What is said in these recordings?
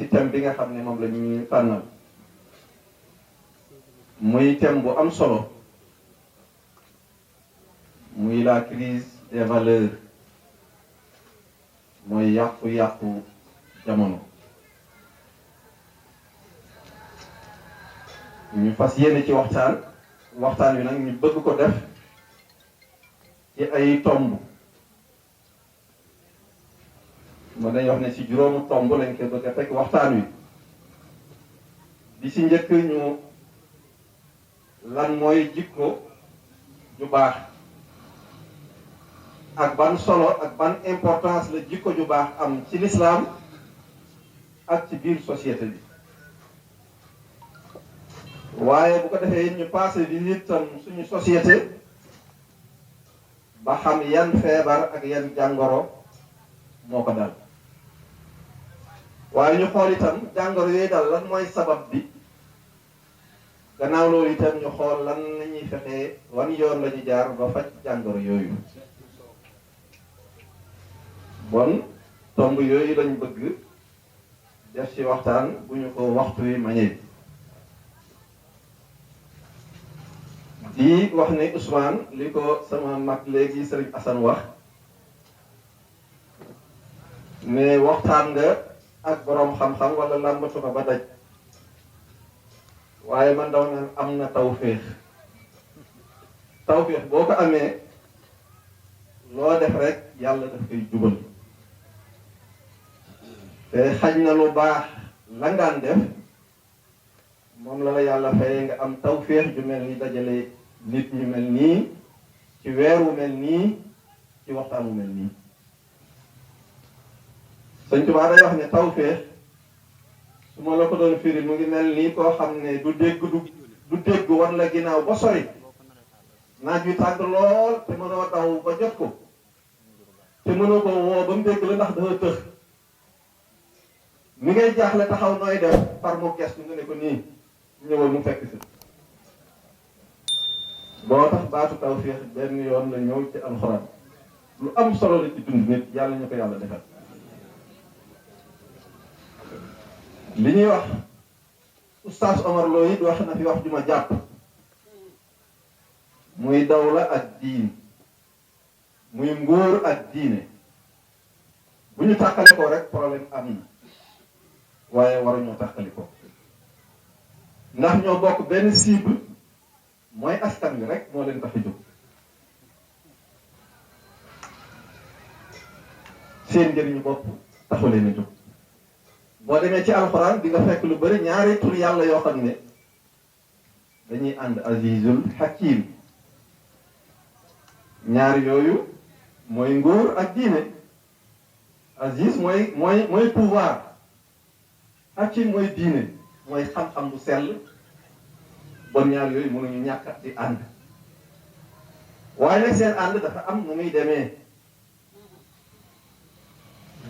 ci thème bi nga xam ne moom la ñuy tànnal muy thème bu am solo muy la crise des valeurs mooy yàqu-yàqu jamono. ñu fas yéene ci waxtaan wi nag ñu bëgg ko def ci ay tomb mën nañu wax ne ci juróomu tomb lañ ko bëgg a teg waxtaan wi. bi ci njëkk ñu lan mooy jikko ju baax ak ban solo ak ban importance la jikko ju baax am ci l'islam ak ci biir société bi. waaye bu ko defee ñu passé visite tam suñu société ba xam yan feebar ak yan jàngoro moo ko dal. waaye ñu xool itam jàngoro yooyu dal lan mooy sabab bi. gannaaw loolu itam ñu xool lan la ñuy fexee wan yoon la ñu jaar ba faj jàngoro yooyu. bon tomb yooyu lañ bëgg def ci waxtaan bu ñu ko waxtu wi mañee. di wax ne Ousmane li ko sama mag léegi Serigne Assane wax ne waxtaan nga ak boroom xam-xam wala làmbatu nga ba daj waaye man daw na am na tawféex boo ko amee loo def rek yàlla daf koy jubal te xaj na lu baax la ngaan def moom la yàlla fayee nga am tawféex ju mel ni dajale nit ñu mel nii ci weer wu mel nii ci waxtaan wu mel nii. Sëñ Tuubaa day wax ne tawféex su ma la ko doon firi mu ngi mel nii koo xam ne du dégg wan la ginnaaw ba sori naaj wi tàng lool te mënoo daw ba jot ko te mënoo ko woo ba mu dégg la ndax dafa tëx mi ngay jaaxle taxaw nooy def par mu gestu nga ne ko nii ñëwal mu fekk si. boo tax baatu tawféex benn yoon la ñëw ci alxuraan lu am solo la ci dund nit yàlla ñu ko yàlla defal. li ñuy wax oustaz Omar Lo it wax na fi wax ju ma jàpp muy dawla ak diin muy nguur ak diine bu ñu tàqale ko rek problème am na waaye waruñoo tàqali ko ndax ñoo bokk benn cible mooy askan wi rek moo leen tax a jóg. seen njëriñu bopp taxu leen a jóg. boo demee ci alxuraan di nga fekk lu bëri ñaari tur yàlla yoo xam ne dañuy ànd azizul hakim ñaari yooyu mooy nguur ak diine. aziz mooy pouvoir, hakim mooy diine mooy xam-xam bu sell. bon ñaar yooyu mënuñu ñàkk di ànd waaye nag seen ànd dafa am nu muy demee.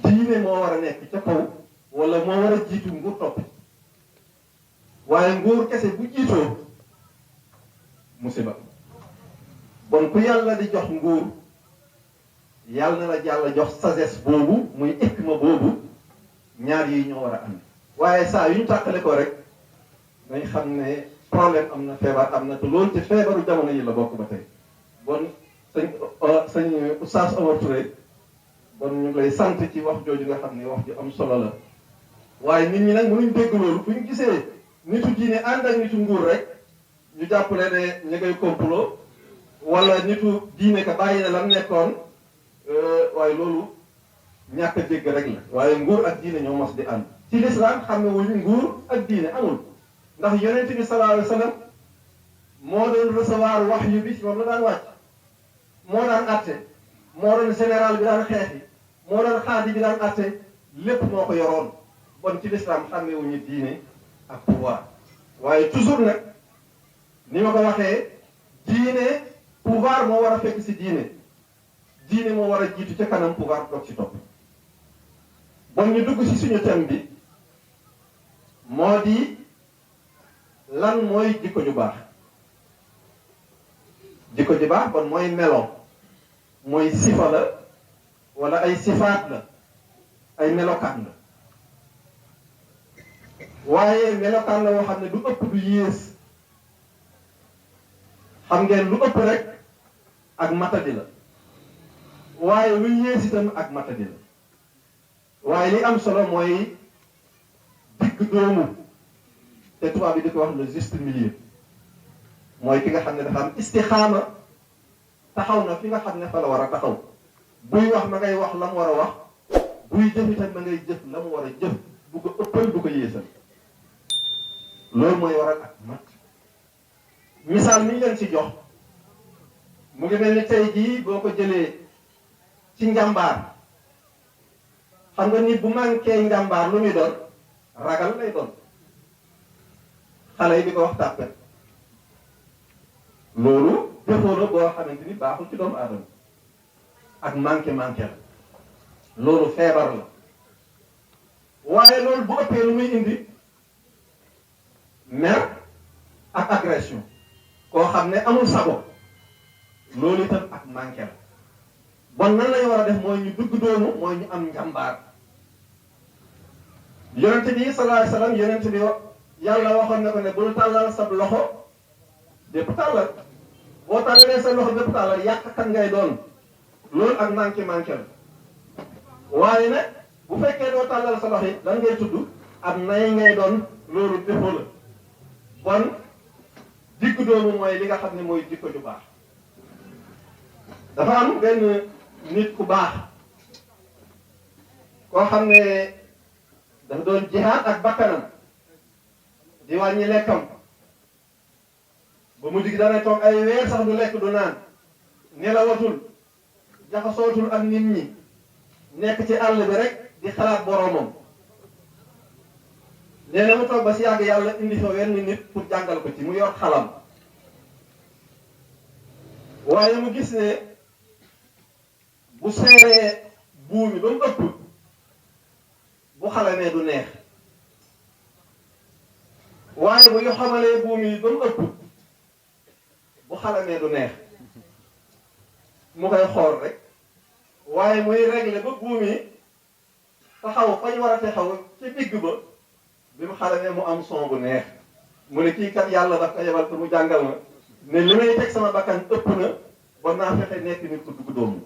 diine moo war a nekk ca kaw wala moo war a jiitu nguur topp waaye nguur kese bu jiitoo musiba. bon ku yàlla di jox nguur yàlla na la yàlla jox sagesse boobu muy hikma boobu ñaar yi ñoo war a ànd. waaye saa yu ñu tàqale ko rek dañ xam ne problème am na feebar am na te loolu ci feebaru jamono yi la bokk ba tey. bon sëñ Oustaz Omar Touré bon ñu ngi lay sant ci wax jooju nga xam ne wax ju am solo la waaye nit ñi nag mënuñ dégg loolu fu ñu gisee nitu diine ànd ak nitu nguur rek ñu jàppale ne ñu ngay complot wala nitu diine ka bàyyi na lam nekkoon waaye loolu ñàkk a dégg rek la. waaye nguur ak diine ñoo mos di ànd. ci lislaam xam ne wuñu nguur ak diine amul ndax yonent bi sallallahu alayhi wa sallam moo doon recevoir wahyu bi moom la daan wàcc moo daan atte moo doon général bi daan xeexi moo doon xaadi bi daan atte lépp moo ko yoroon. bon ci lislaam xàmme wuñu diine ak pouvoir waaye toujours nag ni ma ko waxee diine pouvoir moo war a fekk si diine moo war a jiitu ca kanam pouvoir toog ci topp. bon ñu dugg ci suñu thème bi moo di lan mooy jikko ju baax. jikko ju baax bon mooy melo mooy sifa la wala ay sifaat la ay melokaan la. waaye melokaan la woo xam ne du ëpp du yées. xam ngeen lu ëpp rek ak matadi la waaye lu yées itam ak matadi la waaye li am solo mooy digg doomu te tubaab bi di ko wax le juste milieu mooy ki nga xam ne dafa am istixaama taxaw na fi nga xam ne fa la war a taxaw buy wax ma ngay wax la mu war a wax buy jëf itam ma ngay jëf la mu war a jëf du ko ëppal du ko yéesal loolu mooy waral ak mat misaal mi ñu leen ci jox mu ngi mel ni tey jii boo ko jëlee ci njàmbaar xam nga nit bu manqué njàmbaar lu muy doon ragal lay doon xale yi di ko wax tàppet loolu defoo la boo xamante ni baaxul ci doomu aadama ak manqué la loolu feebar la waaye loolu bu ëppee lu muy indi mer ak agression koo xam ne amul sago loolu itam ak manqué la bon nan lañu war a def mooy ñu dugg doomu mooy ñu am njàmbaar yonente bi sallallahu alayhi wasallam yonente bi yàlla waxoon na ko ne bul tàllal sa loxo bépp tàllal boo tàllalee sa loxo bépp tàllal yàq kan ngay doon loolu ak manqué la waaye nag bu fekkee doo tàllal sa loxo yi lan ngay tudd ab nay ngay doon loolu défaut la bon digg doomu mooy li nga xam ne mooy jikko ju baax dafa am benn nit ku baax koo xam ne dafa doon jihaad ak bakkanam di wàññi lekkam ba mujj gi dana toog ay weer sax du lekk du naan nelawatul jaxasootul ak nit ñi nekk ci àll bi rek di xalaat boroomam nee na mu toog ba si yàgg yàlla indi fa wenn nit pour jàngal ko ci mu yor xalam waaye mu gis ne bu seeree buumi ba mu ëpp bu xalamee du neex waaye bu ñu xamalee buumi ba mu ëpp bu xalamee du neex mu koy xool rek waaye muy régler ba buumi taxaw fañ war a taxaw ci digg ba bi mu xalamee mu am son bu neex mu ne kii kat yàlla daf ko yebal te mu jàngal ma ne li may teg sama bakkan ëpp na bon naa fexe nekk nit ku dugg doomu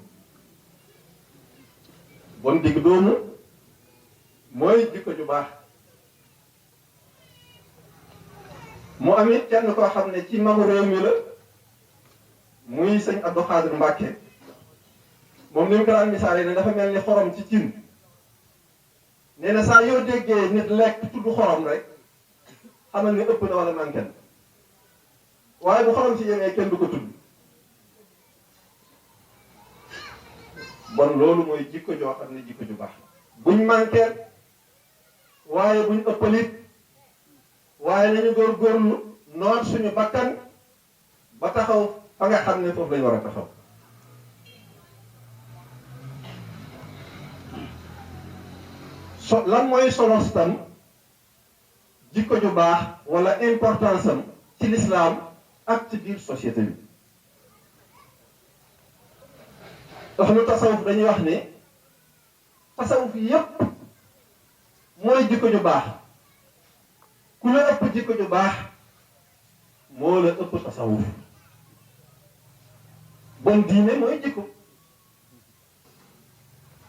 bon digg doomu mooy jikko ju baax mu am it kenn koo xam ne ci mamu réew mi la muy sëñ Abdou Khadir Mbacke moom ni mu ko daan misaale ne dafa mel ni xorom ci cin nee na saa yoo déggee nit lekk tudd xorom rek xamal ni ëpp na wala manqué na waaye bu xorom ci yemee kenn du ko tudd bon loolu mooy jikko joo xam ne jikko ju baax buñ manqué waaye buñ ëppalit waaye nañu góorgóorlu noot suñu bakkan ba taxaw fa nga xam ne foofu lañu war a taxaw lan mooy solos tam jikko ju baax wala importance am ci l'islam ak ci biir société bi ndax lu tasawuf dañuy wax ne tasawuf yépp mooy jikko ju baax ku la ëpp jikko ju baax moo la ëpp tasawuf bon diine mooy jikko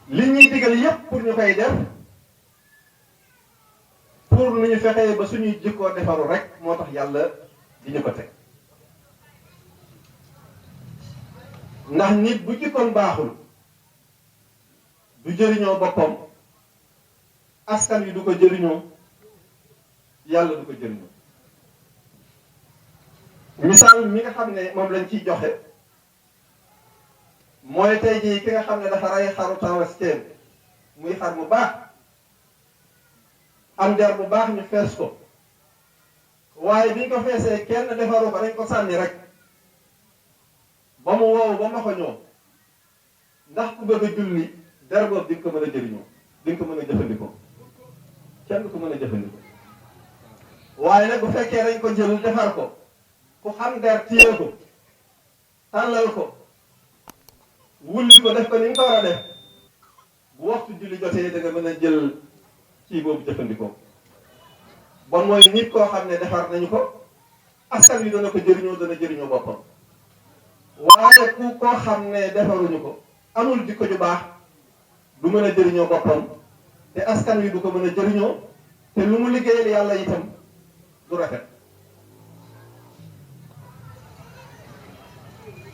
li ñuy digal yépp pour ñu koy def pour nu ñu fexee ba suñuy jikkoo defaru rek moo tax yàlla di ñu ko teg ndax nit bu jikkoon baaxul du jëriñoo boppam askan wi du ko jëriñoo yàlla du ko jëriñoo misaal mi nga xam ne moom lañ ciy joxe mooy tey jii ki nga xam ne dafa rey xaru Tabaski muy xar mu baax am der bu baax ñu fees ko waaye biñ ko feesee kenn defaru ko dañ ko sànni rek ba mu wow ba ma ko ñëw ndax ku bëgg a julli der boobu di nga ko mën a jëriñoo di nga ko mën a jëfandikoo kenn du ko mën a jëfandikoo waaye nag bu fekkee dañ ko jël defar ko ku xam der téye ko tàllal ko wulli ko def ko ni nga ko war a def bu waxtu julli jotee da nga mën a jël kii boobu jëfandikoo bon mooy nit koo xam ne defar nañu ko askan wi dana ko jëriñoo dana jëriñoo boppam waaye ku koo xam ne defaruñu ko amul jikko ju baax du mën a jëriñoo boppam te askan wi du ko mën a jëriñoo te lu mu liggéeyal yàlla itam du rafet.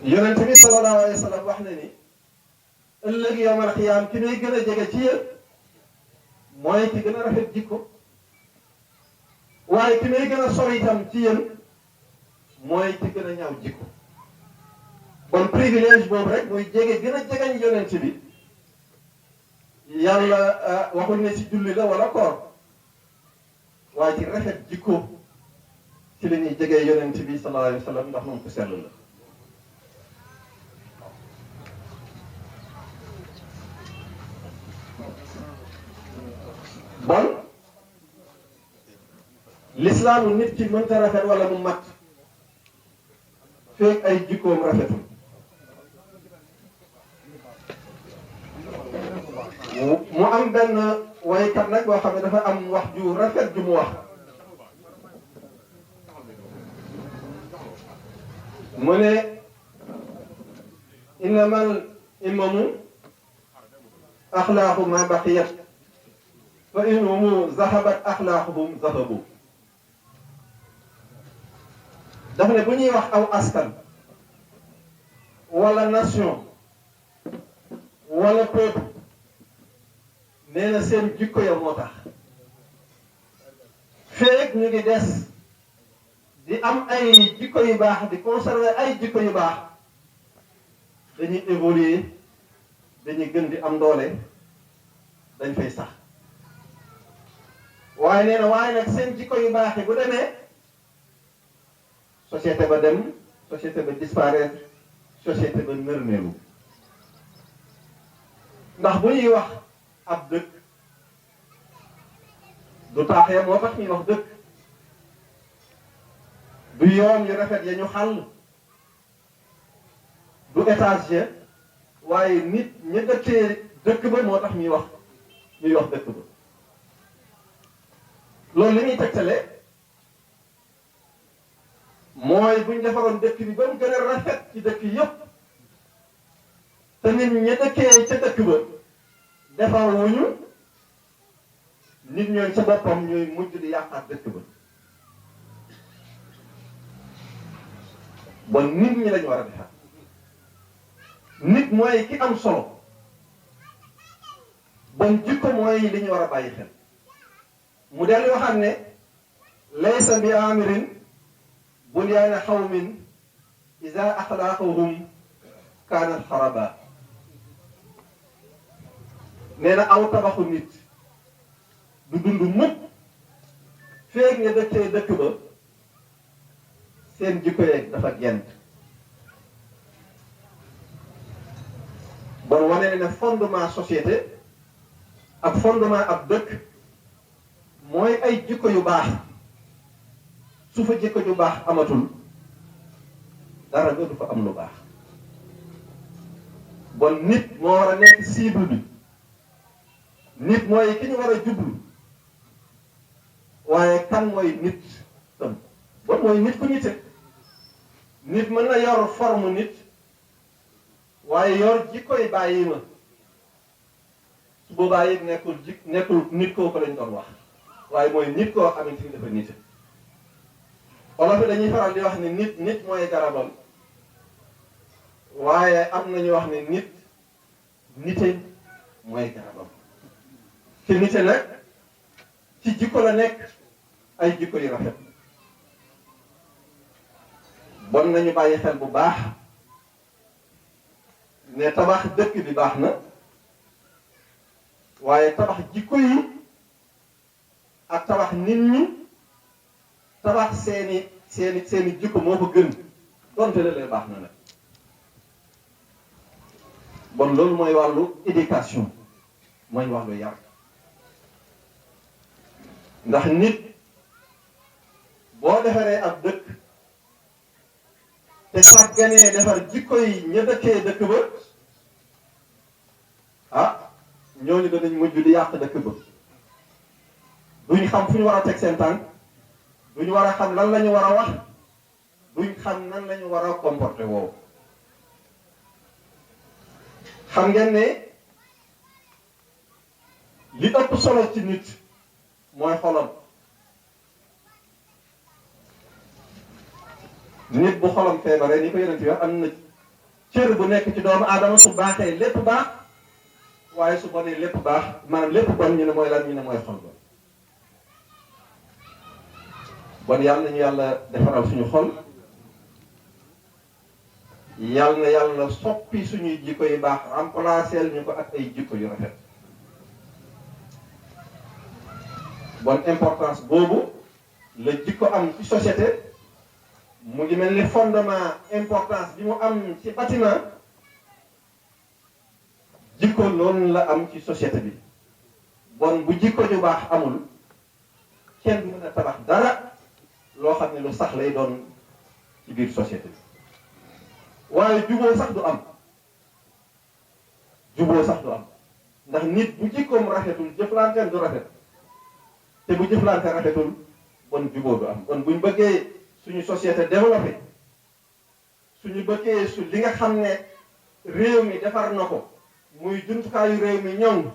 yonent bi sallallahu alayhi wa sallam wax na ni ëllëg yawmal xiyaam ki may gën a jege ci yéen mooy ki gën a rafet jikko waaye ki may gën a sori itam ci yéen mooy ki gën a ñaaw jikko bon privilège boobu rek muy jege gën a jegeñ yonent bi yàlla waxul ne ci julli la wala koor waaye ci rafet jikko ci la ñuy jegee yonent bi sallallahu alayhi wa sallam ndax moom ku sell la. bon lislaamu nit ki mënta rafet wala mu mat fekk ay jikkoom rafetul mu am benn waykat nag boo xam ne dafa am wax ju rafet ju mu wax mu ne innamal imamu axlaaqu ma baqiyat fa in humu zahabat axlaaquhum zahabu daf ne bu ñuy wax aw askan wala nation wala peuple nee na seen jikko ya moo tax feek ñu ngi des di am ay jikko yu baax di conserver ay jikko yu baax dañuy évoluer dañuy gën di am doole dañ fay sax waaye nee na waaye nag seen jikko yu baax yi bu demee société ba dem société ba disparaître société ba nërmeelu ndax bu ñuy wax ab dëkk du taaxee moo tax ñuy wax dëkk du yoon yu rafet ya ñu xàll du étage ya waaye nit ña dëkkee dëkk ba moo tax ñuy wax dëkk ba loolu li ñuy tegtale mooy buñ defaroon dëkk bi ba mu gën a rafet ci dëkk yépp te nit ña dëkkee ca dëkk ba defar wuñu nit ñooñ sa boppam ñooy mujj di yàqaat dëkk ba bon nit ñi lañ war a defar nit mooy ki am solo bon jikko mooy li ñu war a bàyyi xel mu dellu waxam ne laysa bi amirin bunyaana xawmin ida axlaaquhum kaanat xaraba nee na aw tabaxu nit du dund mukk feeg nga dëkkee dëkk ba seen jikko yeeg dafa gent bon wane ne fondement société ak fondement ab dëkk mooy ay jikko yu baax su fa jikko yu baax amatul dara nga du fa am lu baax bon nit moo war a nekk cible bi nit mooy ki ñu war a jublu waaye kan mooy nit tam bon mooy nit ku nite nit mën na yor forme nit waaye yor jikkoy bàyyi ma su boobaa it nekkul nit kooku lañ doon wax waaye mooy nit koo xamante ni dafa nite olof yi dañuy faral di wax ne nit mooy garabam waaye am nañu wax ne nite mooy garabam te nite nag ci jikko la nekk ay jikko yu rafet bon nañu bàyyi xel bu baax ne tabax dëkk bi baax na waaye tabax jikko yi ak tabax nit ñi tabax seeni jikko moo ko gën donte lee baax na nag bon loolu mooy wàllu éducation mooy wàllu yar ndax nit boo defaree ab dëkk te sàgganee defar jikko yi ña dëkkee dëkk ba ñooñu danañ mujj di yàq dëkk ba duñ xam fu ñu war a teg seen tànk duñ war a xam lan la ñu war a wax duñ xam nan la ñu war a comporter woowu. xam ngeen ne li ëpp solo ci nit mooy xolam. nit bu xolam feebaree ni ko yonent yi wax am na cër bu nekk ci doomu aadama su baaxee lépp baax waaye su bonee lépp baax maanaam lépp bon ñu ne mooy lan ñu ne mooy xol ba. bon yàlla nañu yàlla defaral suñu xol yàlla na yàlla soppi suñuy jikko yu baax remplacer ñu ko ak ay jikko yu rafet. bon importance boobu la jikko am ci société mu ngi mel ni fondement importance bi mu am ci bâtiment jikko loolu la am ci société bi. bon bu jikko ju baax amul kenn du mën a tabax dara loo xam ne lu sax lay doon ci biir société bi. waaye juboo sax du am juboo sax du am ndax nit bu jikkoom rafetul jëflanteen du rafet te bu jëflante rafetul bon juboo du am. bon buñ bëggee suñu société développé suñu bëggee su li nga xam ne réew mi defar na ko muy jumtukaayu réew mi ñoŋ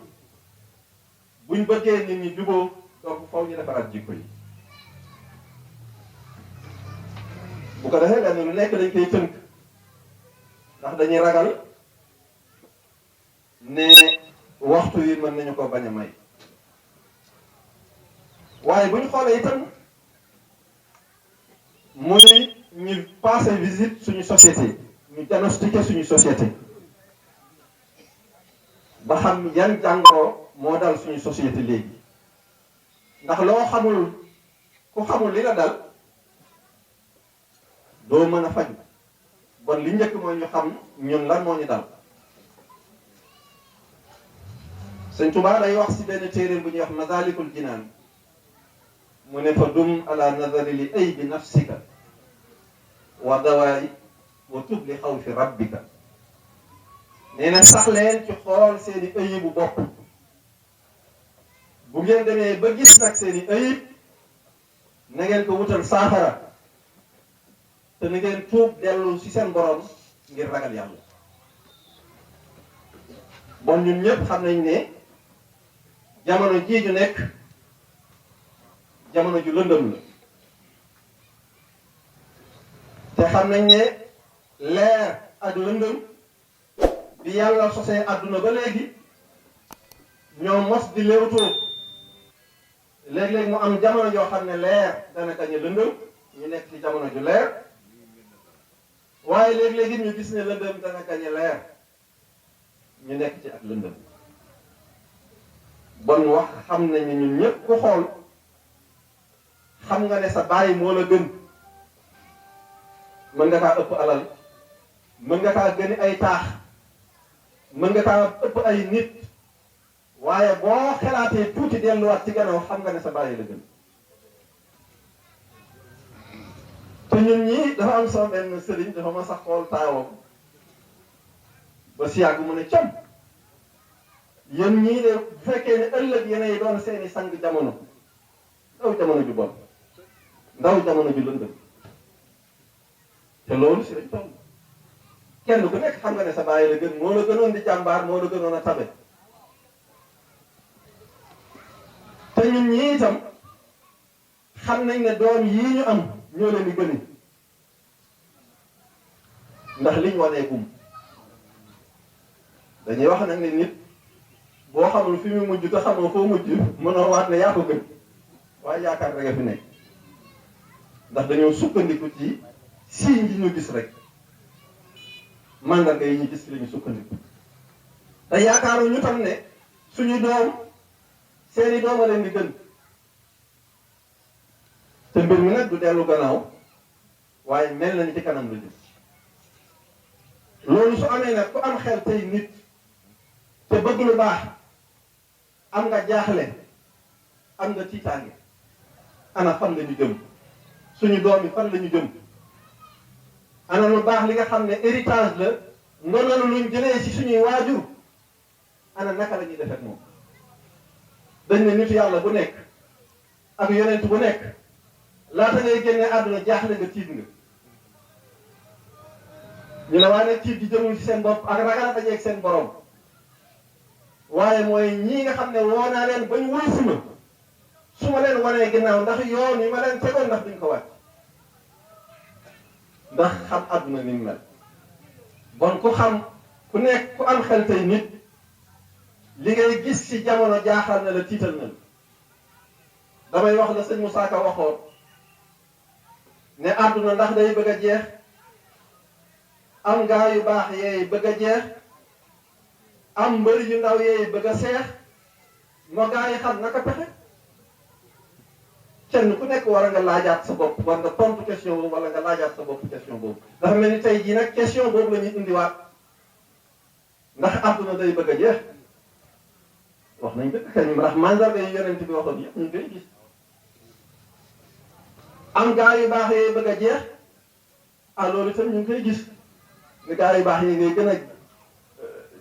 buñ bëggee nit ñi juboo donc faw ñu defaraat jikko yi. bu ko defee lenn lu nekk dañ koy tënk ndax dañuy ragal ne waxtu wi mën nañu ko bañ a may. waaye bu ñu xoolee itam muy ñu passé visite suñu société ñu diagnostiqué suñu société ba xam yan jàngoro moo dal suñu société léegi. ndax loo xamul ku xamul li la dal doo mën a faj. bon li njëkk mooy ñu xam ñun lan moo ñu dal. Sëñ Tuubaa day wax ci benn téere bu ñuy wax Masaalikul Jinaan mu ne fa dum ala nazari li aybi nafsika wa dawaa'i wa tub li xawfi rabbika. nee na sax leen ci xool seeni ayibu bopp. bu ngeen demee ba gis nag seeni ayib na ngeen ko wutal saafara te na ngeen tuub dellu ci seen borom ngir ragal yàlla. bon ñun ñëpp xam nañ ne jamono jii ñu nekk jamono ju lëndëm la te xam nañ ne leer ak lëndëm bi yàlla sosee àdduna ba léegi ñoo mos di léewtoo. léeg-léeg mu am jamono joo xam ne leer dana gañe lëndëm ñu nekk ci jamono ju leer waaye léeg-léeg it ñu gis ne lëndëm dana gañe leer ñu nekk ci ak lëndëm. bon wax xam nañ ne ñun ñëpp ku xool xam nga ne sa baay moo la gën. mën nga kaa ëpp alal mën nga kaa gëni ay taax mën nga kaa ëpp ay nit waaye boo xelaatee tuuti delluwaat ci gannaaw xam nga ne sa baay la gën. te ñun ñii dafa am sama benn sëriñ dafa ma sax xool taawam ba si yàgg mu ne cam yéen ñii de bu fekkee ne ëllëg yéenay doon seeni sang jamono ndaw jamono ju bon ndaw jamono ju lëndëm. te loolu si lañ toll kenn ku nekk xam nga ne sa baay la gën moo la gënoon di jàmbaar moo la gënoon a tabe. te ñun ñii itam xam nañ ne doom yii ñu am ñoo leen di gëni ndax liñ wanee gum. dañuy wax nag ne nit boo xamul fi mu mujj te xamoo foo mujj mënoo waat ne yaa ko gën waaye yaakaar rek a fi nekk ndax dañoo sukkandiku ci signes yi ñu gis rek mandarga yi ñu gis ci la ñu sukkandiku. te yaakaaru ñu tam ne suñu doom seeni doom a leen di gën. te mbir mi nag du dellu gannaaw waaye mel na ni ci kanam la jëm. loolu su amee nag ku am xel tey nit te bëgg lu baax am nga jaaxle am nga tiitaange ana fan la ñu jëm suñu doom yi fan la ñu jëm. ana lu baax li nga xam ne héritage la ndono luñ jëlee ci suñuy waajur ana naka la ñuy def ak moom. dañ ne nitu yàlla bu nekk ak yonent bu nekk laata ngay génne àdduna jaaxle nga tiit nga ñu ne waaye nag tiit gi jëmul ci seen bopp ak ragal dajeeg seen borom waaye mooy ñii nga xam ne woo naa leen bañ wuy si ma su ma leen wanee ginnaaw ndax yoon yi ma leen tegoon ndax duñ ko wàcc ndax xam àdduna ni mu mel bon ku xam ku nekk ku am xel tey nit li ngay gis ci jamono jaaxal na la tiital na la damay wax la sëñ Moussa Ka waxoon ne àdduna ndax day bëgg a jeex am gaa yu baax yeey bëgg a jeex am mbër yu ndaw yeey bëgg a seex moo gaa yi xam naka pexe kenn ku nekk war nga laajaat sa bopp war nga tontu question boobu wala nga laajaat sa bopp question boobu dafa mel ni tey jii nag question boobu la ñuy indiwaat ndax àdduna day bëgg a jeex wax nañ dëgg kañ ndax mandarga yi yonent bi waxoon yëpp ñu ngi koy gis am gaa yu baax yee bëgg a jeex ah loolu itam ñu ngi koy gis ne gaa yu baax yi ngay gën a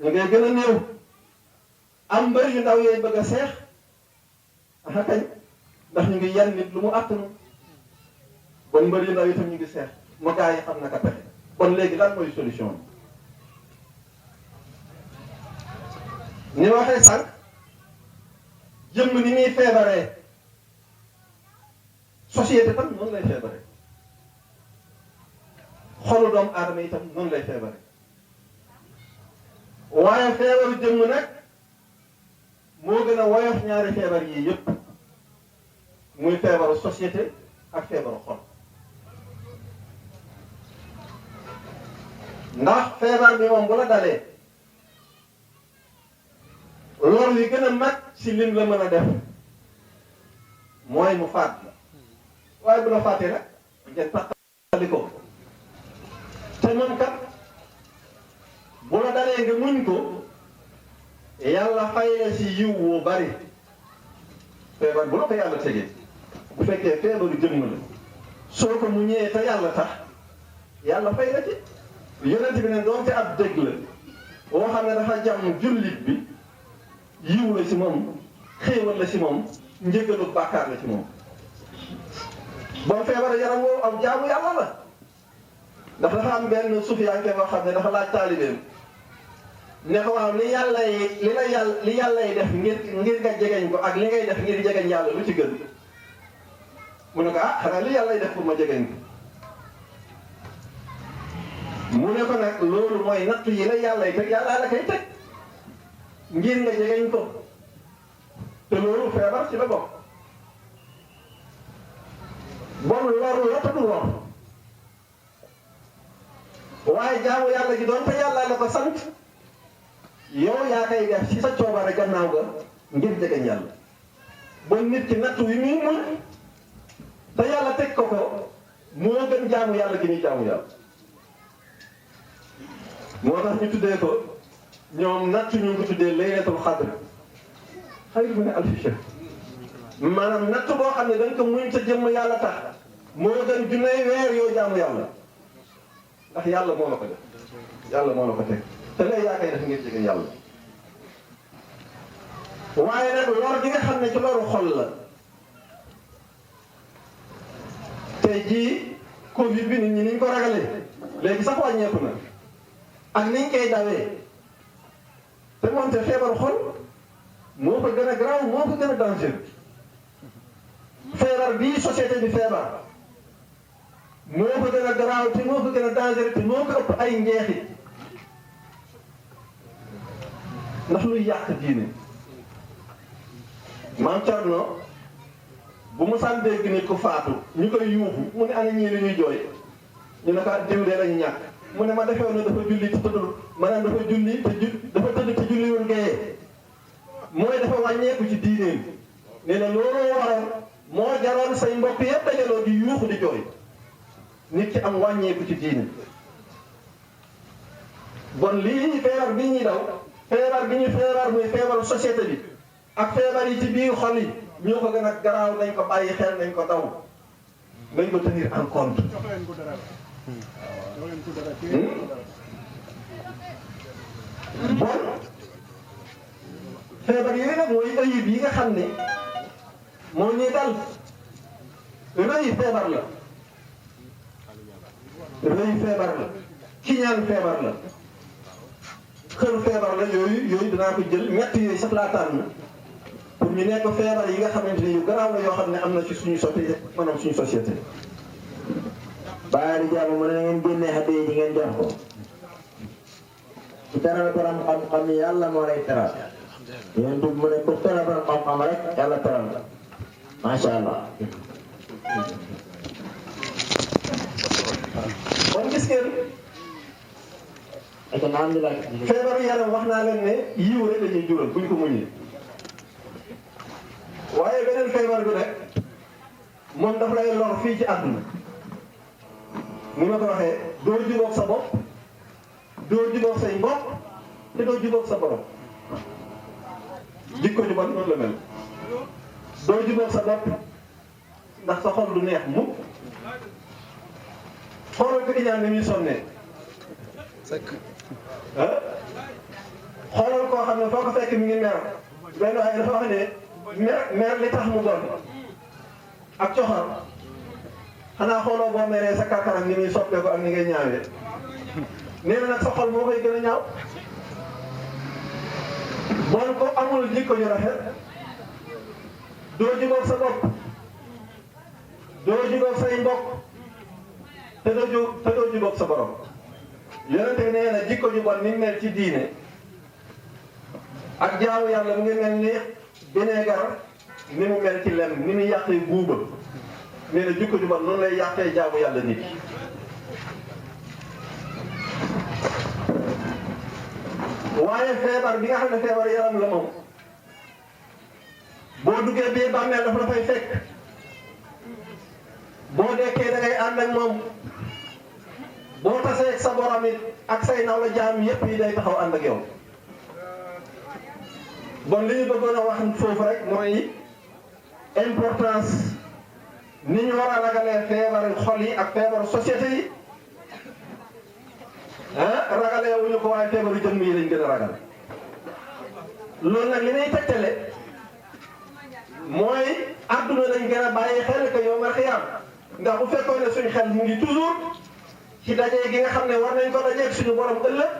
ñu ngay gën a néew am mbër yu ndaw yee bëgg a seex ah kañ ndax ñu ngi yan nit lu mu àttanu bon mbër yu ndaw itam ñu ngi seex ma gaa yi xam naka pexe bon léegi lan mooy solution bi ni ma waxee sànq jëmm ni muy feebaree société tam noonu lay feebaree xolu doomu aadama itam noonu lay feebaree waaye feebaru jëmm nag moo gën a woyof ñaari feebar yii yëpp muy feebaru société ak feebaru xol ndax feebar bi moom bu la dalee lor yi gën a mag si lim la mën a def mooy mu faat la waaye bu la faatee nag ngeen taxali ko te moom kat bu la dalee nga muñ ko yàlla fay la si yiw wu bari feebar bu la ko yàlla tegee bu fekkee feebaru jëmm la soo ko muñee te yàlla tax yàlla fay la ci yonent bi ne doonte ab dëgg la boo xam ne dafa jàmm jullit bi yiw la ci moom xéewal la ci moom njëgalu bàkkaar la ci moom bon feebar yaram woowu am jaamu yàlla la ndax dafa am benn sufiyanke boo xam ne dafa laaj taalibeem ne ko waaw li yàlla yi def ngir nga jegeñ ko ak li ngay def ngir jegeñ yàlla lu ci gën mu ne ko ah xanaa li yàlla yi def pour ma jegeñ ko mu ne ko nag loolu mooy natt yi la yàlla yi teg yàlla la koy teg ngir nga jegeñ ko te loolu feebar ci la bokk bon loru la te du lor waaye jaamu yàlla gi doon te yàlla la ko sant yow yaa koy def ci sa coobare gannaaw ga ngir jegeñ yàlla bon nit ki natt wi muy muñ te yàlla teg ko ko moo gën jaamu yàlla gi ñuy jaamu yàlla moo tax ñu tuddee ko ñoom natt ñu ngi ko tuddee laylatul xadr xayru min alfi shahr maanaam natt boo xam ne dañ ko muñ sa jëmm yàlla tax moo gën junney weer yoo jaamu yàlla ndax yàlla moo la ko def yàlla moo la ko teg te léegi yaa koy def ngir jege yàlla waaye nag lor gi nga xam ne ci loru xol la tey jii Covid bi nit ñi niñ ko ragalee léegi sax wàññeeku na ak niñ koy dawee te moonte feebaru xol moo ko gën a garaaw moo ko gën a dangereux feebar bii société bi feebar moo ko gën a garaaw te moo ko gën a dangereux te moo ko ëpp ay njeexit ndax luy yàq diine maam Thierno bu mu saan dégg nit ku faatu ñu koy yuuxu mu ne ana ñii li ñuy jooy ñu ne ko diw de lañu ñàkk mu ne ma defewoon ne dafa julli te tëddul maanaam dafa julli te dafa tëdd te julliwul ngee mooy dafa wàññeeku ci diineen nee na looloo waral moo jaroon say mbokk yëpp dajaloo di yuuxu di jooy nit ki am wàññeeku ci diine bon lii feebar bi ñuy daw feebar bi ñu feebar muy feebaru société bi ak feebar yi ci biir xol yi ñoo ko gën a garaaw nañ ko bàyyi xel nañ ko daw nañ ko tenir en compte bon feebar yooyu nag mooy ayib yi nga xam ne moo ñuy dal rëy feebar la rëy feebar la kiñaan feebar la xër feebar la yooyu dinaa ko jël ñett yooyu sax laa tànn pour ñu nekk feebar yi nga xamante ni yu garaaw la yoo xam ne am na ci suñu suñu société. Baye di jàmm mu ne ngeen génnee xadee ji ngeen jox ko ci teral borom xam-xam yàlla moo lay teral yéen du mu ne ku teral borom xam-xam rek yàlla teral la macha allah. kon gis ngeen feebaru yaram wax naa leen ne yiw rek la ñuy jural buñ ko muñee waaye beneen feebar bi nag moom daf lay lor fii ci àdduna ni ma ko waxee doo jubóog sa bopp doo jubóog say mbokk te doo jubóog sa borom jikko ju bon noonu la mel doo jubóog sa bopp ndax sa xol du neex mukk xoolal ko iñaan ni muy sonnee xoolal koo xam ne foo ko fekk mi ngi mer benn waaye dafa wax ne mer li tax mu bon ak coxor xanaa xooloo boo meree sa kàkkaram ni muy soppeeku ak ni ngay ñaawee nee na nag sa xol moo koy gën a ñaaw bon ko amul jikko ju rafet doo jubóog sa bopp doo jubóog say mbokk te doo jubóog sa borom yonente bi nee na jikko ju bon ni mu mel ci diine ak jaamu yàlla mu ngi mel ni bineegar ni mu mel ci lem ni mu yàqee buuba nee na jikko ju bon noonu lay yàqee jaamu yàlla nit waaye feebar bi nga xam ne feebar yaram la moom boo duggee bii bàmmeel dafa la fay fekk boo dekkee da ngay ànd ak moom boo tasee ak sa borom it ak say naw la jaam yépp yi day taxaw ànd ak yow bon li ñu bëggoon a wax foofu rek mooy importance ni ñu war a ragalee feebaru xol yi ak feebaru société yi ragalee wuñu ko waaye feebaru jëmm yi lañ gën a ragal loolu nag li may tegtale mooy àdduna lañ gën a bàyyi xel que yow ma xiyaam ndax bu fekkoon ne suñu xel mu ngi toujours ci dajee gi nga xam ne war nañ ko dajeeg suñu borom ëllëg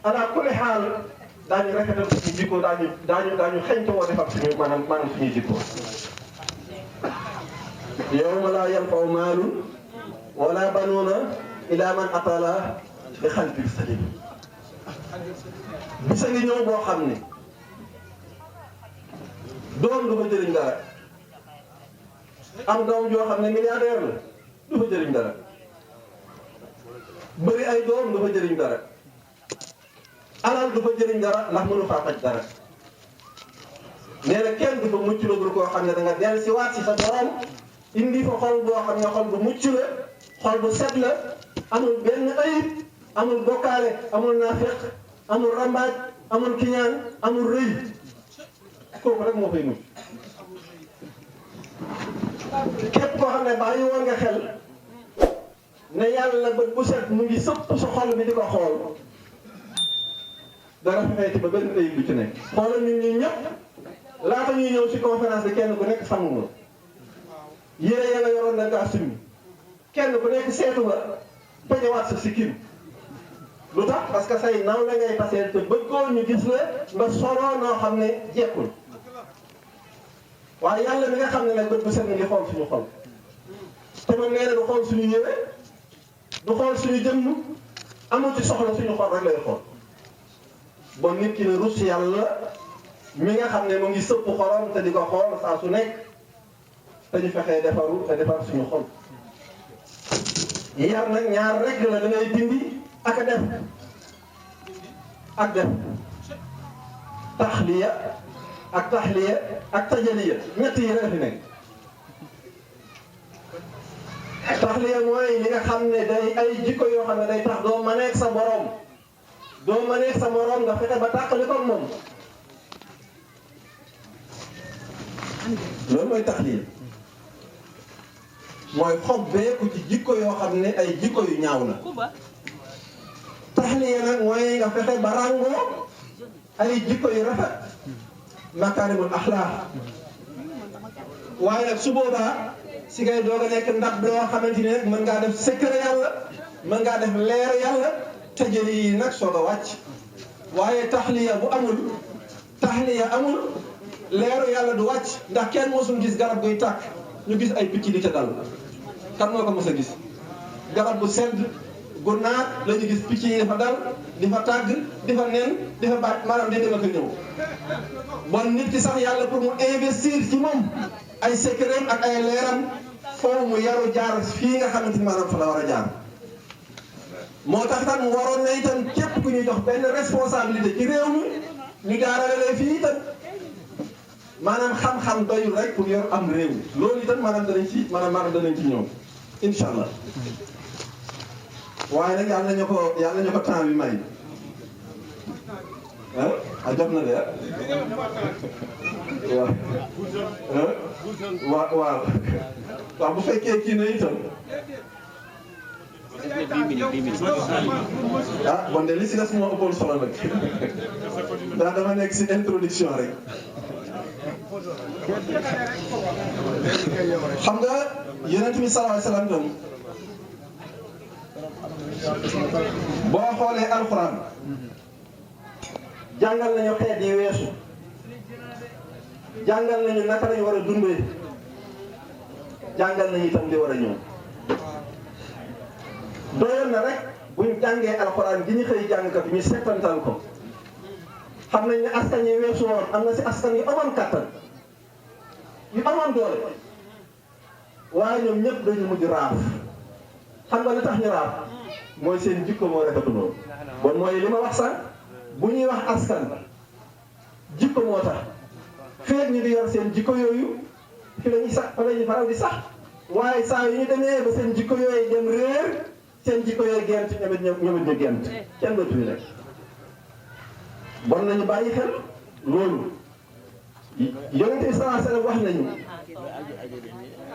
ala kulli xaal daañu rafetal suñu jikko daañu xeñtu woo defar suñu maanaam suñuy jikko yawma laa yanfa'u maalun wala banuuna illa man atala bi qalbin salim bisa ngi ñëw boo xam ne doom du fa jëriñ dara am doom joo xam ne milliardaire la du fa jëriñ dara bëri ay doom du fa jëriñ dara alal du fa jëriñ dara ndax mënu faa faj dara nee na kenn du fa mucc la dul koo xam ne da nga dellu si waat si sa borom indi fa xol boo xam ne xol bu mucc la xol bu set la amul benn ayib amul bokkaale amul naafeq amul rambaaj amul kiñaan amul rëy kooku rek moo fay mucc képp koo xam ne bàyyi woon nga xel ne yàlla bët bu set mu ngi sëpp sa xol bi di ko xool dara fexeeti ba benn ayib du ci nekk xoolal nit ñi ñëpp laata ñuy ñëw ci conférence bi kenn ku nekk sangu nga yére ya nga yoroon da ngaa summi kenn ku nekk seetu nga bañewaat sa sikkim lu tax parce que say naw la ngay paseel te bëggoo ñu gis la nga soloo noo xam ne jekkul waaye yàlla mi nga xam ne nag bët bu set ngi xool suñu xol te man nee na du xool suñu yére du xool suñu jëmm amul ci soxla suñu xol rek lay xool bon nit ki ne rus yàlla mi nga xam ne mu ngi sëpp xolam te di ko xool saa su nekk te ñu fexee defaru te defar suñu xol yar nag ñaar rek la da ngay dindi ak a def ak def taxliya ak tajaliya ñett yi rek fi nekk taxliya mooy li nga xam ne day ay jikko yoo xam ne day tax doo maneeg sa borom doo maneeg sa morom nga fexe ba tàqali ko moom loolu mooy taxliya mooy xob beeku ci jikko yoo xam ne ay jikko yu ñaaw la taxliya nag mooy nga fexe ba ràngoo ay jikko yu rafet makaarimul axlaaq waaye nag su boobaa si ngay doog a nekk ndab loo xamante ni rek mën ngaa def secret yàlla mën ngaa def leer yàlla tëjëli yi nag soog a wàcc waaye taxliya bu amul taxliya amul leeru yàlla du wàcc ndax kenn mosul gis garab guy tàkk ñu gis ay picc di ca dal kan moo ko mos a gis garab bu sedd gu naat la ñu gis picc yi dafa dal di fa tàgg di fa nen di fa baat maanaam di dem ak a ñëw bon nit ki sax yàlla pour mu investir ci moom ay secret ak ay leeram foofu mu yaru jaar fii nga xamante ni maanaam fa la war a jaar moo tax tam waroon na itam képp ku ñuy jox benn responsabilité ci réew mi ñu jaarale fii itam maanaam xam-xam doyul rek pour yor am réew loolu itam maanaam danañ ci maanaam danañ ci ñëw incha allah waaye nag yàlla ñu ko temps bi may ah jot na de waaw bu fekkee kii na itam ah bon de li si des moo ëppoon solo nag ndax dama nekk si introduction rek xam nga yonent bi sallallahu alayhi wasallam boo xoolee alxuraan jàngal nañu xeet yi weesu jàngal nañu naka lañu war a dundee jàngal nañu itam li war a ñëw doyoon na rek buñ jàngee alxuraan gi ñu xëy jàngkat ñu settantal ko xam nañ ne askan yi weesu woon am na si askan yu amoon kattan yu amoon doole waaye ñoom ñëpp dañu mujj raaf xam nga li tax ñu raaf mooy seen jikko moo rafetuloo bon mooy li ma wax sax bu ñuy wax askan jikko moo tax feeg ñu di yor seen jikko yooyu fi la ñuy sax fa la ñuy faral di sax waaye saa yu ñu demee ba seen jikko yooyu dem réer seen jikko yooyu gent ñoomit ñu gent kenn dootuñu rek bon nañu bàyyi xel loolu yonent bi sallallahu alayhi wasallam wax nañu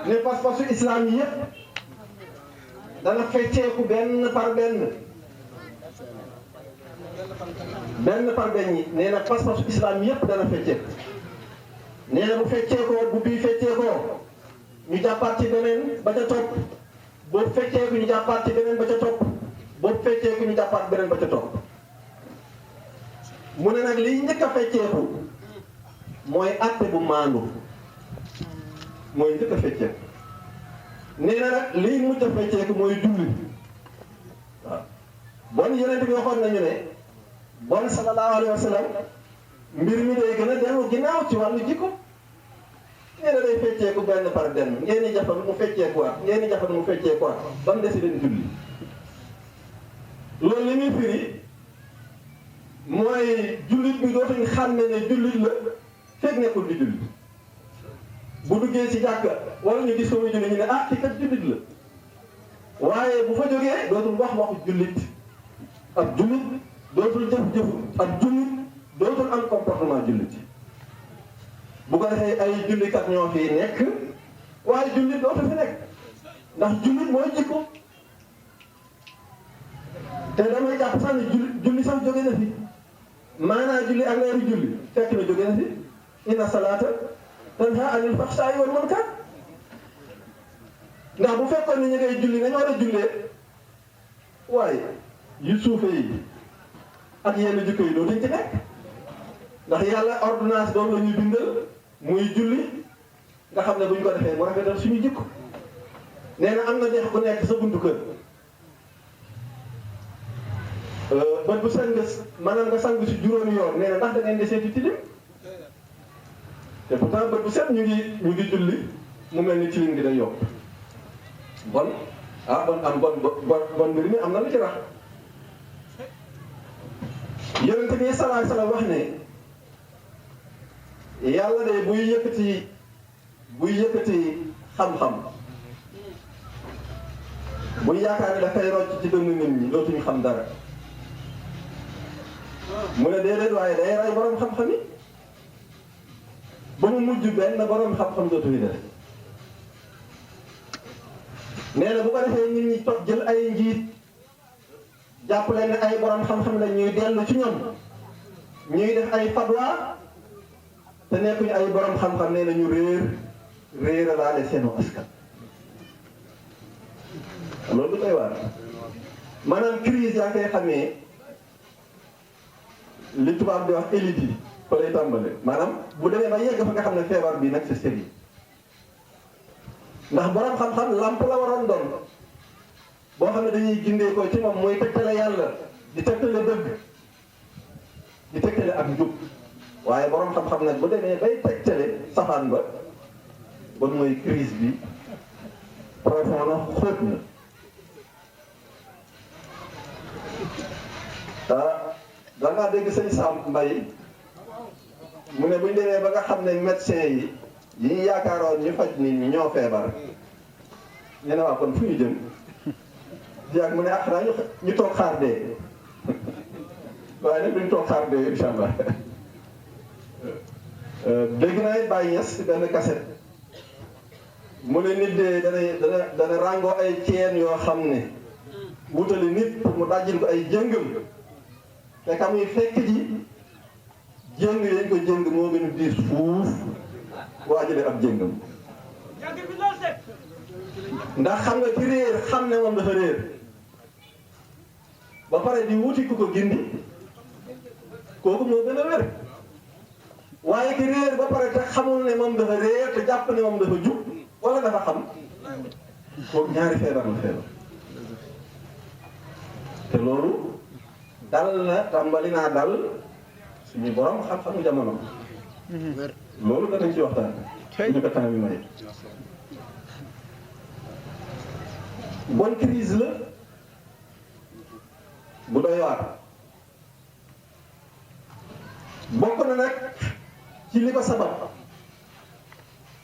ne pas-pasu islam yi yëpp dana fecceeku benn par benn yi nee na pas-pasu islam yëpp dana fecceeku nee na bu fecceekoo bu bii fecceekoo ñu jàppaat ci beneen ba ca topp boobu fecceeku ñu jàppaat ci beneen ba ca topp boobu fecceeku ñu jàppaat beneen ba ca topp mu ne nag liy njëkk a fecceeku mooy àtte bu maandu mooy njëkk a fecceeku nee na nag liy mujj a fecceeku mooy julli waaw bon yonent bi waxoon nañu ne bon sallallahu alayhi wa sallam mbir mi day gën a dellu ginnaaw ci wàllu jikko nee na day fecceeku benn par benn ngeen di jafal mu fecceekuwaat ngeen di jafal mu fecceekuwaat ba mu desi leen julli loolu li muy firi mooy jullit bi dootuñu xàmme ne jullit la fekk nekkul di julli bu duggee ci jàkka wala ñu gis ko muy julli ñu ne ah ci kat jullit la waaye bu fa jógee dootul wax waxu jullit ab jullit dootul jëf-jëfu ab jullit dootul am comportement jullit bu ko defee ay jullikat ñoo fi nekk waaye jullit dootul fi nekk ndax jullit mooy jikko te damay jàpp sax ne julli sax jóge na fi maanaa julli ak leeru julli fekk na jóge na fi inna salaata tanha anil fahsaa'i wal munkar ndax bu fekkoon ni ñu ngay julli nañu war a jullee waaye yu suufe yi ak yenn jikko yi dootuñ ci nekk ndax yàlla ordonnance doom la ñuy bindal muy julli nga xam ne bu ñu ko defee mu rafetal suñu jikko nee na am na dex bu nekk sa buntu kër bët bu set nga maanaam nga sangu si juróomi yoon nee na ndax da ngeen di seeti tilim te pourtant bët bu set ñu ngi julli mu mel ni tilim gi day yokk bon bon mbir mi am na lu ci rax yonent bi sallallahu alayhi wasallam wax ne yàlla de buy yëkkati xam-xam buy yaakaar ne dafay rocc ci dënnu nit ñi dootuñu xam dara mu ne déedéet waaye day rey borom xam-xam yi ba mu mujj benn borom xam-xam dootuñu def nee na bu ko defee nit ñi toog jël ay njiit jàpp leen ne ay borom xam-xam la ñuy dellu ci ñoom ñuy def ay fatwa te nekkuñu ay borom xam-xam nee na ñu réeralaale seenu askan loolu doy waar maanaam crise yaa koy xamee li tubaab di wax élite yi fa lay tàmbale maanaam bu demee ba yegg fa nga xam ne feebar bi nag c'est sérieux ndax borom xam-xam lamp la waroon doon boo xam ne dañuy gindee ko ci moom mooy tegtale yàlla di tegtale dëgg di tegtale ak njub waaye borom xam-xam nag bu demee bay tegtale safaan ba bon mooy crise bi profond na xóot na da ngaa dégg sëñ Sam Mbaye mu ne bu ñu demee ba nga xam ne médecin yi ñu yaakaaroon ñu faj nit ñi ñoo feebar ñu ne waa kon fu ñu jëm diag mu ne ah xanaa ñu toog xaar dee waaye nag duñ toog xaar dee incha allah dégg naa it Baye Niass ci benn cassette mu ne nit de dana ràngoo ay ceen yoo xam ne wutali nit pour mu dajjil ko ay jëngam te ka muy fekk ji jëng yañ ko jëng moo gën a diis fuuf waajale ab jëngam ndax xam nga ci réer xam ne moom dafa réer ba pare di wuti ku ko gindi kooku moo gën a wér waaye ki réer ba pare te xamul ne moom dafa réer te jàpp ne moom dafa jub wala dafa xam kooku ñaari feebar la feebar te loolu dal na tàmbali naa dal suñu borom xam-xamu jamono loolu danañ ci waxtaan ñu ko temps bi may bonne crise la bu doy waar bokk na nag ci li ko sabab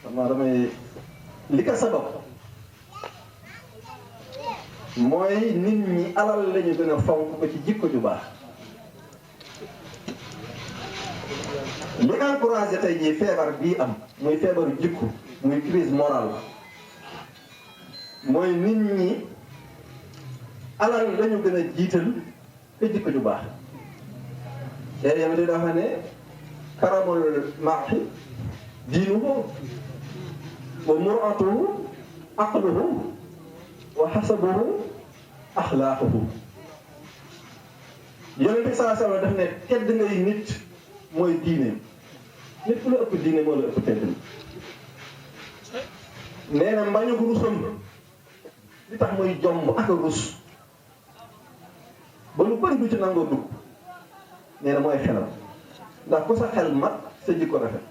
xam naa damay li ko sabab mooy nit ñi alal lañu gën a fonk ko ci jikko ju baax li encouragé tey jii feebar bii am muy feebaru jikko muy crise morale mooy nit ñi alal lañu gën a jiital te jikko ju baax te yam di dafa ne karamul mar'i diinuhu wa mur'atuhu aqluhu wa hasabuhu axlaaquhu Yonent bi saa sallam daf ne tedd ngay nit mooy diine nit ku la ëpp diine moo la ëpp tedd nee na mbañu rusam li tax muy jomb ak a rus ba lu bëri du ci nangoo dugg nee na mooy xelam ndax ku sa xel mat sa jikko rafet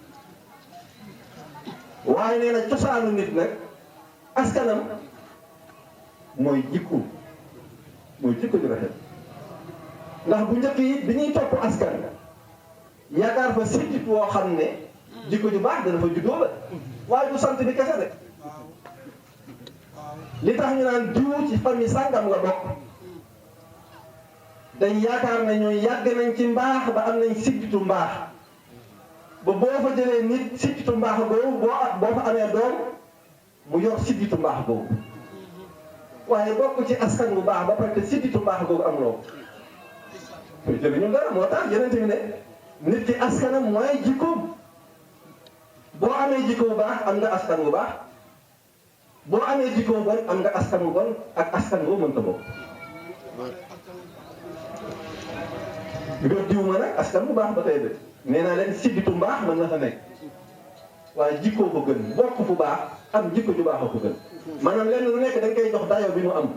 waaye nee na cosaanu nit nag askanam mooy jikko ju rafet ndax bu njëkk yi bi ñuy topp askan yaakaar fa sitit woo xam ne jikko ju baax dana fa juddoo la waaye du sant bi kese rek li tax ñu naan diw ci famille sàngam la bokk dañ yaakaar ne ñooy yàgg nañ ci mbaax ba am nañ sittitu mbaax ba boo fa jëlee nit sittitu mbaax boobu boo fa amee doom mu yor sittitu mbaax boobu waaye bokk ci askan bu baax ba pare te sittitu mbaax boobu am loo jëriñu dara moo tax yeneen bi ne nit ki askanam mooy jikkoom boo amee jikko bu baax am nga askan bu baax boo amee jikko bu bon am nga askan bu bon ak askan boo mënta bokk nga diw ma nag askan bu baax ba tey de nee naa leen sidditu mbaax mën na fa nekk waaye jikkoo ko gën bokk fu baax am jikko ju baax a ko gën maanaam lenn lu nekk dañ koy jox dayo bi mu am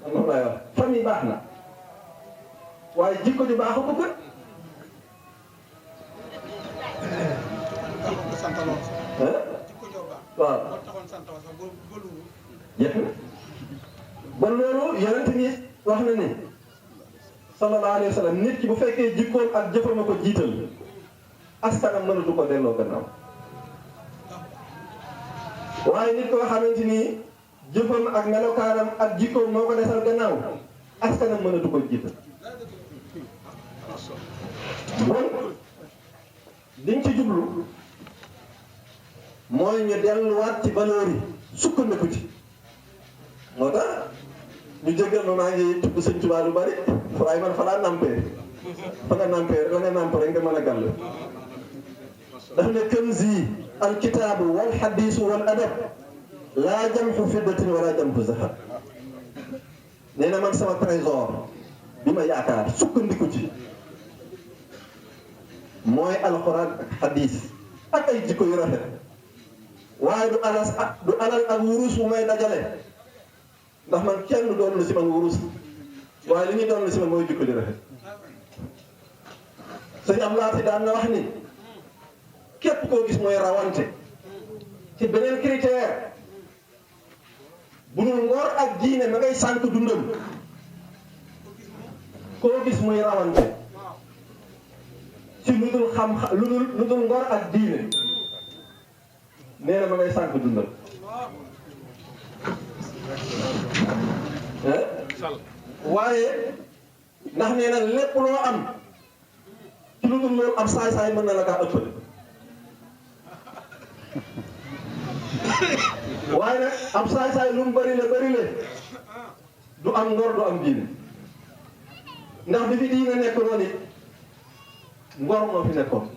man moom laay wax famille baax na waaye jikko ju baax a ko gën waaw jeex na bon loolu yonent ni wax na ne sallallahu alayhi wa sallam nit ki bu fekkee jikkoom ak jëfam a ko jiital askanam mënatu ko delloo gannaaw waaye nit koo xamante ni jëfam ak melokaanam ak jikkoom moo ko desal gannaaw askanam mënatu ko jiital bon liñ ci jublu mooy ñu delluwaat ci valeur yi sukkandiku ci moo tax ñu jégal ma maa ngi tudd sëñ Tuubaa lu bari waaye man fa laa nampee fa nga nampee rek la nga namp rek nga mën a gàll daf ne kanzi alkitaabu wal xadiisu wal adab laa jamxu fiddatin wala jamxu zahab nee na man sama trésor bi ma yaakaar sukkandiku ci mooy alxuraan ak xadiis ak ay jikko yu rafet waaye du alal ak wurus bu may dajale ndax man kenn doon na si man wurus waaye li ñuy doon na si man mooy jikko yu rafet sëñ am laati daan na wax ni képp koo gis mooy rawante ci beneen critère bu dul ngor ak diine ma ngay sànq dundam koo gis muy rawante ci lu dul ngor ak diine nee na ma ngay sànq dundam waaye ndax nee na lépp loo am ci lu dul loolu am saay-saay mën na la kaa ëppale waaye nag am saay-saay lu mu bëri la du am ngor du am diine ndax bi fi diine nekk noonu it ngor moo fi nekkoon